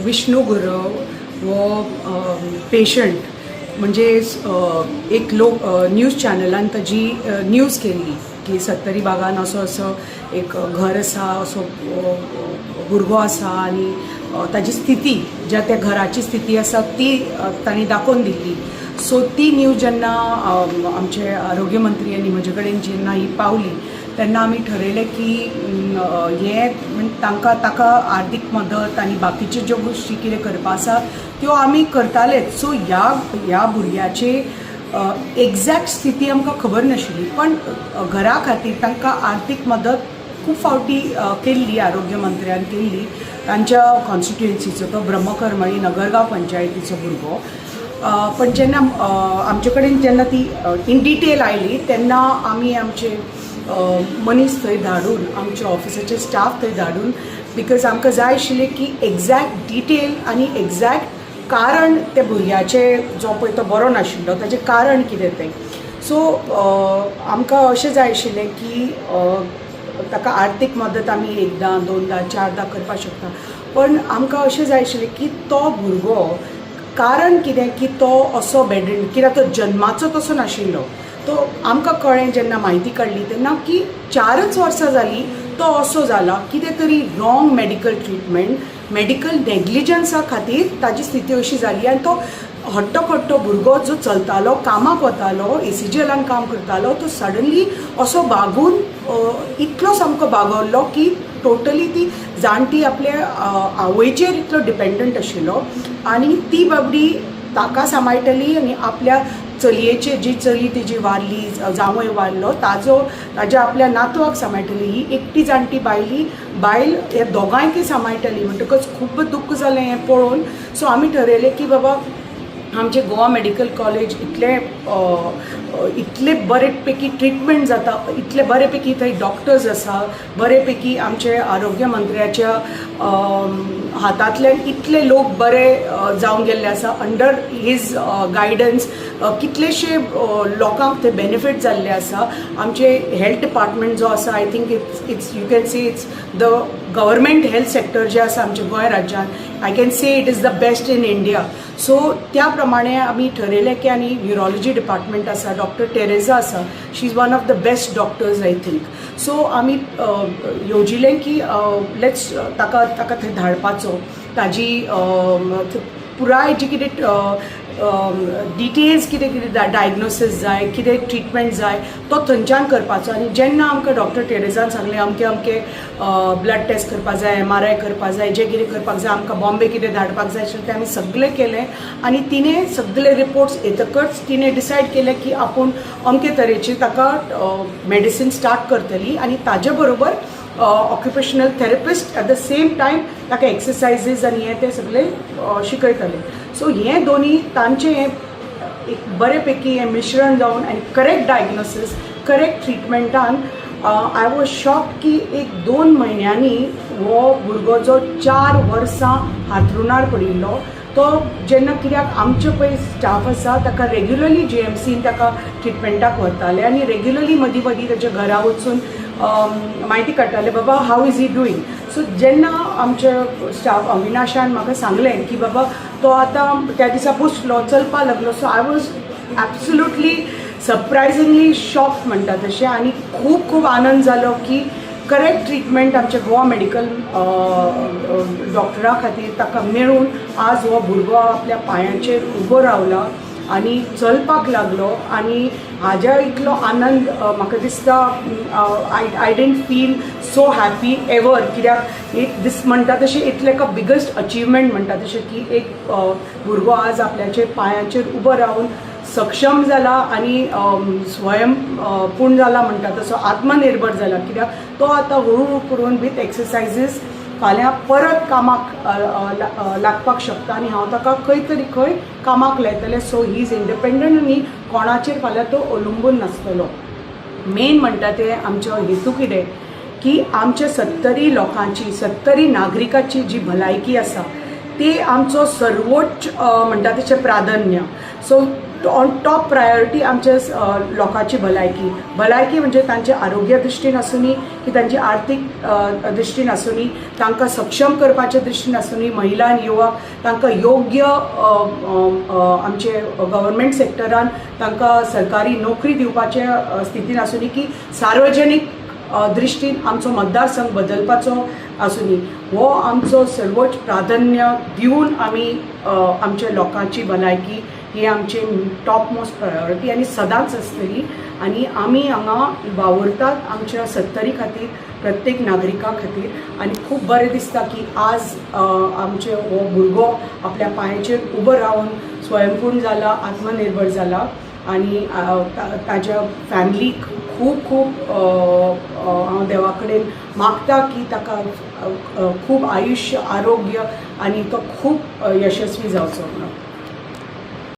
विष्णू गुरव हो पेशंट म्हणजे एक लोक न्यूज चॅनलान ताजी न्यूज केल्ली की सत्तरी भागान असो असो एक घर आसा, असो भुरगो आसा आनी ताजी स्थिती, ज्या त्या घराची स्थिती आसा ती तांणी दाखोवन दिल्ली. सो ती न्यूज जेन्ना आमचे आरोग्य मंत्री आनी म्हजे कडेन जेन्ना ही पावली तेन्ना आमी ठरयलें की हें तांकां ताका आर्थीक मदत आनी बाकीच्यो ज्यो गोश्टी कितें करपा आसा त्यो आमी करतालेच. सो ह्या ह्या भुरग्याचे एग्जॅक्ट स्थिती आमकां खबर नाशिल्ली, पण घरा खातीर तांकां आर्थीक मदत खूब फावटी केल्ली, आरोग्य मंत्र्यान केल्ली. तांच्या कॉन्स्टिट्युएन्सीचो तो, ब्रह्मकरमळी नगरगांव पंचायतीचो भुरगो. पण जेन्ना आमचे कडेन जेन्ना ती इन डिटेल आयली तेन्ना आमी आमचे मनीस थंय धाडून, आमच्या ऑफिसाचे स्टाफ थंय धाडून, because आमकां जाय आशिल्लें की एग्जॅक्ट डिटेल आनी एग्जॅक्ट कारण, त्या भुरग्याचें जो पळय तो बरो नाशिल्लो ताचें कारण कितें तें. सो आमकां अशें जाय आशिल्लें की ताका आर्थीक मदत आमी एकदां, दोनदां, चारदां करपाक शकता, पण आमकां अशें जाय आशिल्लें की तो भुरगो कारण कितें की तो असो बेडरिडन, कित्याक तो जन्माचो तसो नाशिल्लो. तो आमकां कळ्ळें जेन्ना म्हायती काडली तेन्ना की 4च वर्सां जालीं तो असो जाला. कितें तरी रॉंग मेडिकल ट्रिटमेंट, मेडिकल नेग्लिजन्सा खातीर ताजी स्थिती अशी जाली. आनी तो हट्टो कट्टो भुरगो जो चलतालो, कामाक वतालो, एसीजीएलान काम करतालो, तो सडनली असो बागून इतलो सामको बागवल्लो की टोटली ती जाणटी आपल्या आवयचेर इतलो डिपेंडंट आशिल्लो आनी ती बाबडी ताका सांबाळटली आनी आपल्या चलयेचे, जी चली तिजी वारली, जांवय वारलो ताजो, ताज्या आपल्या नातवाक सांबाळटली. ही एकटी जाणटी बायली बायल ह्या दोगांयकय सांबाळटली. म्हणटकच खूब दुख्ख जालें हें पळोवन. सो आमी ठरयलें की बाबा, आमचें गोवा मेडिकल कॉलेज इतलें इतले बरे पैकी ट्रिटमेंट जाता, इतले बरे पैकी थंय डॉक्टर्स आसा, बरे पैकी आमचे आरोग्य मंत्र्याच्या हातांतल्यान इतले लोक बरे जावन गेल्ले आसा. अंडर his guidance कितलेशे लोकांक ते बेनिफीट जाल्ले आसा. आमचे हेल्थ डिपार्टमेंट जो आसा, I think it's you can say it's the government health sector जे आसा आमच्या गोंय राज्यांत, I can say it is the best in India. So त्या प्रमाणे आमी ठरयलें की आनी न्युरोलॉजी डिपार्टमेंट आसा, डॉक्टर टेरेझा आसा, she is one of the best doctors, I think. So आमी येवजिलें की let's ताका ताका थंय धाडपाचो, ताजी पुराय जी कितें डिटेल्स, कितें कितें डायग्नोसीस जाय, कितें ट्रिटमेंट जाय, तो थंयच्यान करपाचो. आनी जेन्ना आमकां डॉक्टर टेरेझान सांगलें अमके अमके ब्लड टेस्ट करपा जाय, एमआरआय करपा जाय, जे कितें करपाक जाय, आमकां बॉम्बे कितें धाडपाक जाय आशिल्लें, तें आमी सगळें केलें. आनी तिणें सगळे रिपोर्ट्स येतकच तिणें डिसायड केलें की आपूण अमके तरेची ताका मेडिसीन स्टार्ट करतली आनी ताजे बरोबर occupational therapist at the same time ताका एक्सरसायजीज आनी हें तें सगळें शिकयतले. सो हें दोनी तांचें हें एक बरे पैकी हें मिश्रण जावन आनी करेक्ट डायग्नोसीस, करेक्ट ट्रिटमेंटान I was shocked की एक 2 म्हयन्यांनी हो भुरगो जो 4 वर्सां हांतरुणार पडिल्लो तो जेन्ना, कित्याक आमचे पळय स्टाफ आसा ताका रेग्युलरली जीएमसीन ताका ट्रिटमेंटाक व्हरताले आनी रेग्युलरली मदीं मदीं ताच्या घरा वचून म्हायती काडटाले, बाबा, how is he doing? So जेन्ना आमचे स्टाफ अविनाशान म्हाका सांगलें की बाबा, तो आतां त्या दिसा बसलो, चलपाक लागलो, so I was absolutely surprisingly shocked म्हणटा तशें. आनी खूब खूब आनंद जालो की करेक्ट ट्रिटमेंट आमच्या गोवा मेडिकल डॉक्टरा खातीर ताका मेळून आज हो भुरगो आपल्या पांयाचेर उबो रावला आनी चलपाक लागलो. आनी हाज्या इतलो आनंद म्हाका दिसता I didn't feel so happy ever, कित्याक एक दीस म्हणटा तशें इतलें एका बिगस्ट अचिवमेंट म्हणटा तशें की एक भुरगो आज आपल्याचेर पांयाचेर उबो रावन सक्षम जाला आनी स्वयं पूर्ण जाला म्हणटा तसो, आत्मनिर्भर जाला, कित्याक तो आतां हळूहळू करून विथ एक्सरसायजीस फाल्यां परत कामाक लागपाक शकता आनी हांव ताका खंय तरी खंय कामाक लायतलें. So he is independent आनी कोणाचेर फाल्यां तो अवलंबून नासतलो. मेन म्हणटा ते आमचो हेतू कितें की आमच्या सत्तरी लोकांची, सत्तरी नागरिकाची जी भलायकी आसा ती आमचो सर्वोच्च म्हणटा तशें प्राधान्य. सो ऑन टॉप प्रायोरिटी आमच्या लोकांची भलायकी. भलायकी म्हणजे तांचे आरोग्य दृश्टीन आसूनी की तांची आर्थीक दृश्टीन आसूनी, तांकां सक्षम करपाच्या दृश्टीन आसूनी, महिला आनी युवक तांकां योग्य आमचे गव्हर्मेंट सेक्टरान तांकां सरकारी नोकरी दिवपाचे स्थितीन आसूनी की सार्वजनीक दृश्टीन आमचो मतदारसंघ बदलपाचो आसूनी, हो आमचो सर्वोच्च प्राधान्य दिवन आमी आमच्या लोकांची भलायकी ही आमची टॉप मोस्ट प्रायोरिटी आनी सदांच आसतली. आनी आमी हांगा वावुरतात आमच्या सत्तरी खातीर, प्रत्येक नागरिका खातीर. आनी खूब बरें दिसता की आज आमचे हो भुरगो आपल्या पांयाचेर उबो रावन स्वयंपूर्ण जाला, आत्मनिर्भर जाला आनी ताज्या फॅमिलीक खूब खूब हांव देवा कडेन मागता की ताका खूब आयुश्य, आरोग्य आनी तो खूब यशस्वी जावचो म्हणून.